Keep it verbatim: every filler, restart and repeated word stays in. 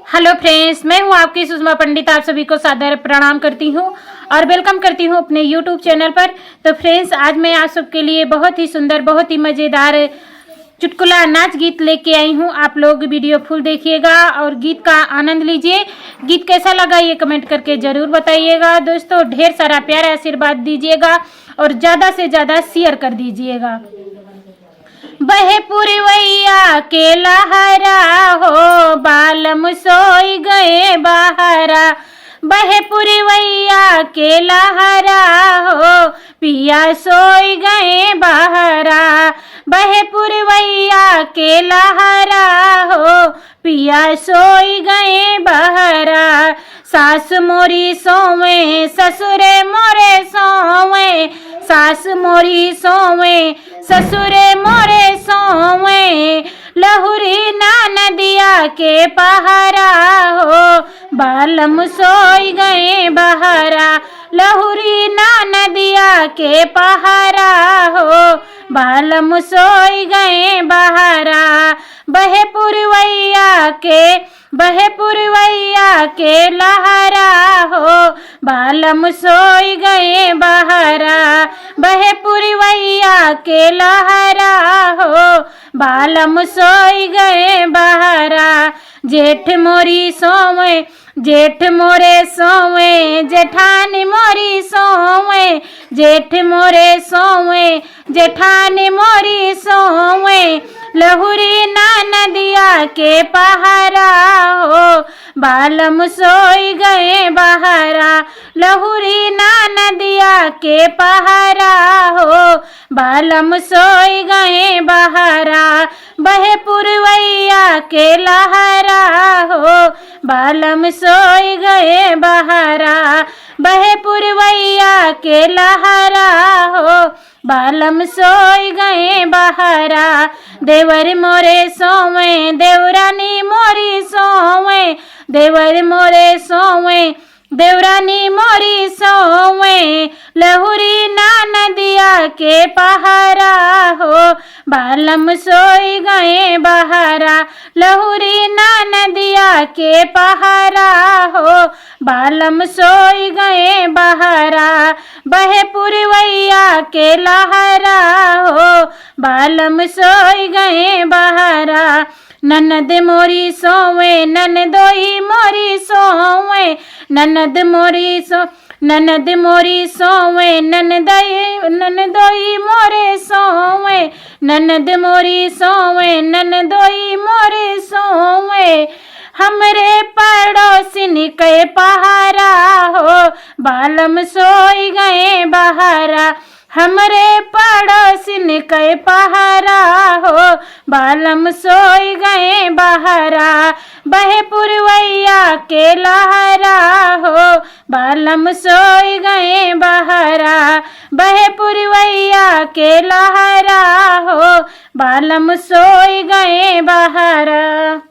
हेलो फ्रेंड्स, मैं हूं आपकी सुषमा पंडित। आप सभी को सादर प्रणाम करती हूं और वेलकम करती हूं अपने यूट्यूब चैनल पर। तो फ्रेंड्स, आज मैं आप सबके लिए बहुत ही सुंदर, बहुत ही मज़ेदार चुटकुला नाच गीत लेके आई हूं। आप लोग वीडियो फुल देखिएगा और गीत का आनंद लीजिए। गीत कैसा लगा, ये कमेंट करके ज़रूर बताइएगा। दोस्तों, ढेर सारा प्यार आशीर्वाद दीजिएगा और ज़्यादा से ज़्यादा शेयर कर दीजिएगा। बहे पुरवैया के लहरा हो, बालम सोई गए बहरा। बहे पुरवैया के लहरा हो, पिया सोई गए बहरा। बहे पुरवैया के लहरा हो, पिया सोई गए बहरा। सास मोरी सोवे, ससुरे मोरे सोवे, सास मोरी सोवे, ससुरे मोरे सोवे। लहुरी ना नदिया के पहरा हो, बालम सोई गए बहरा। लहुरी ना नदिया के पहरा हो, बालम सोई गए बहरा। बहे पुरवैया के, बहे पुरवैया के लहरा हो, बालम सोई गए बहरा। बहे पुरवैया के लहरा हो, बालम सोई गए बहरा। जेठ मोरी सोवे, जेठ मोरे सोवे, जेठानी मोरी सोवे। जेठ मोरे सोवे, जेठानी मोरी सोवे। लहुरी ना नदिया के पहरा हो, बालम सोई गए बहरा। लहुरी ना नदिया के पहरा हो, बालम सोई गए बहरा। बहे पुरवैया के लहरा हो, बालम सोई गए बहरा। बहे पुरवैया के लहरा हो, बालम सोई गए बहरा। देवर मोरे सोवे, देवरानी मोरी सोवे। देवर मोरे सोवे, देवरानी मोरी सोवे। लहुरी ना नदिया के पहरा हो, बालम सोई गए बहरा। लहुरी ना नदिया के पहरा हो, बालम सोई गए बहरा। बहे पुरवैया के लहरा हो, बालम सोई गए बहरा। ननद मोरी सोवे, ननदोई मोरी सोवे। ननद मोरी सो, ननद मोरी सोवे, ननदई, ननदोई मोरे सोवे। ननद मोरी सोवे, ननदोई मोरे सोवे। हमरे पड़ोसिन के पहरा हो, बालम सोई गए बहरा। हमरे पड़ोसिन के पहरा हो, बालम सोई गए बहरा। बहे पुरवैया के लहरा हो, बालम सोई गए बहरा। बहे पुरवैया के लहरा हो, बालम सोई गए बहरा।